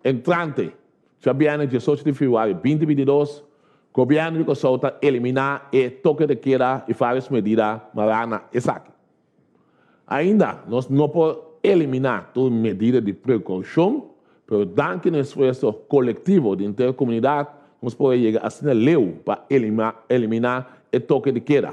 Entrante djabièrnè 18 di febrüari 2022, Gobièrnu di Kòrsou ta eliminá e toke de keda i vários medida mará na esaki. Ainda nos no por eliminá tur medida di prekoushon, pero danki na esfuerso kolektivo di henter komunidat nos por a yega asina leu pa eliminá e toke di keda.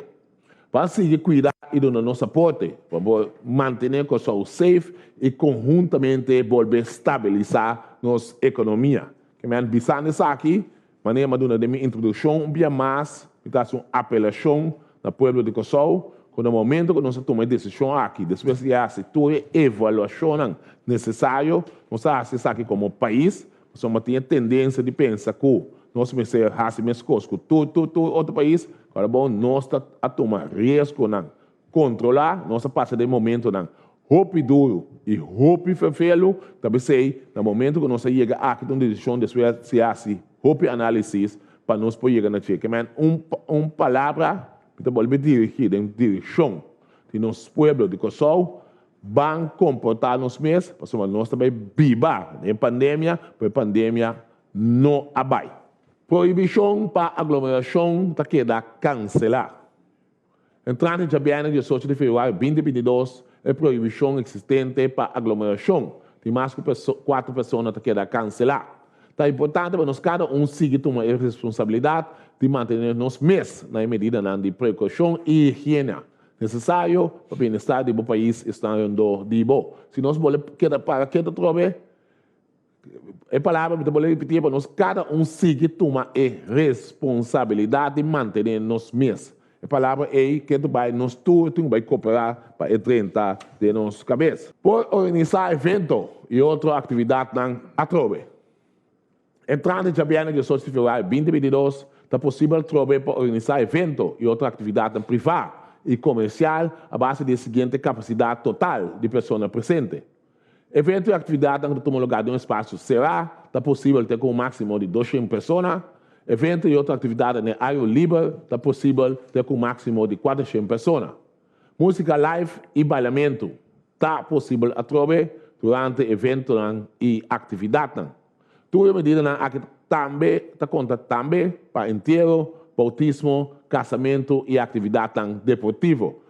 Pa sigui kuida i duna nos aporte pa por mantené Kòrsou safe i konhuntamente bolbe stabilisá nos ekonomia. Ke men bisando esaki, manera mi a duna den mi introdukshon, un bia mas mi ta hasi un apelashon na pueblo di Kòrsou ku na momento ku nos a tuma e desishon aki, despues di hasi tur e evaluashonnan nesesario, nos a hasi esaki komo pais, Pasobra tin e tendensia di pensa ku nos mester hasi meskos ku tur tur tur otro pais. Ora bon nos ta a tuma riesgonan kontrolá, nos a pasa den momentonan hopi duru i hopi ferfelu. Ta p'esei na momento ku nos a yega aki ta un desishon despues si hasi hopi análisis pa nos por yega na dje. Ke men un un palabra mi ta bolbe dirigí den direkshon di nos pueblo di Kòrsou. Ban komportá nos mes, pasobra nos ta bai biba den pandemia, pero e pandemia no a bai. Prohibishon pa aglomerashon ta keda kanselá. Entrante djabièrnè 18 di febrüari 2022, e prohibishon eksistente pa aglomerashon di mas ku kuater persona ta keda kanselá. Ta importante pa nos kada un sigui tuma e responsabilidat di mantené nos mes na e medidanan di prekoushon i higiena Nesesario pa bienestar di bo pais esnan rondó di bo. Si nos bole keda para ketu atrobe, e palabra mi ta bole ripití pa nos kada un sigui tuma e responsabilidat di mantené nos mes. E palabra ei ketu bai nos tur tin ku bai koperá pa e drenta den nos kabes. Por organisá evento i otro aktividatnan atrobe. Entrante djabièrnè 18 di febrüari 2022 ta posibel trobe pa organisá evento i otro aktividatnan privá i komersial a base di e siguiente kapasidat total di persona presente. Evento i aktividatnan ku ta tuma lugá den un espasio será ta posibel te ku un máksimo di 200 persona. Evento i otro aktividatnan den área liber ta posibel te ku un máksimo di 400 persona. Músika live i bailamentu ta posibel atrobe durante eventonan i aktividatnan. Tur e medidanan aki tambe ta konta tambe pa entiero, boutismo, kasamentu i aktividatnan deportivo.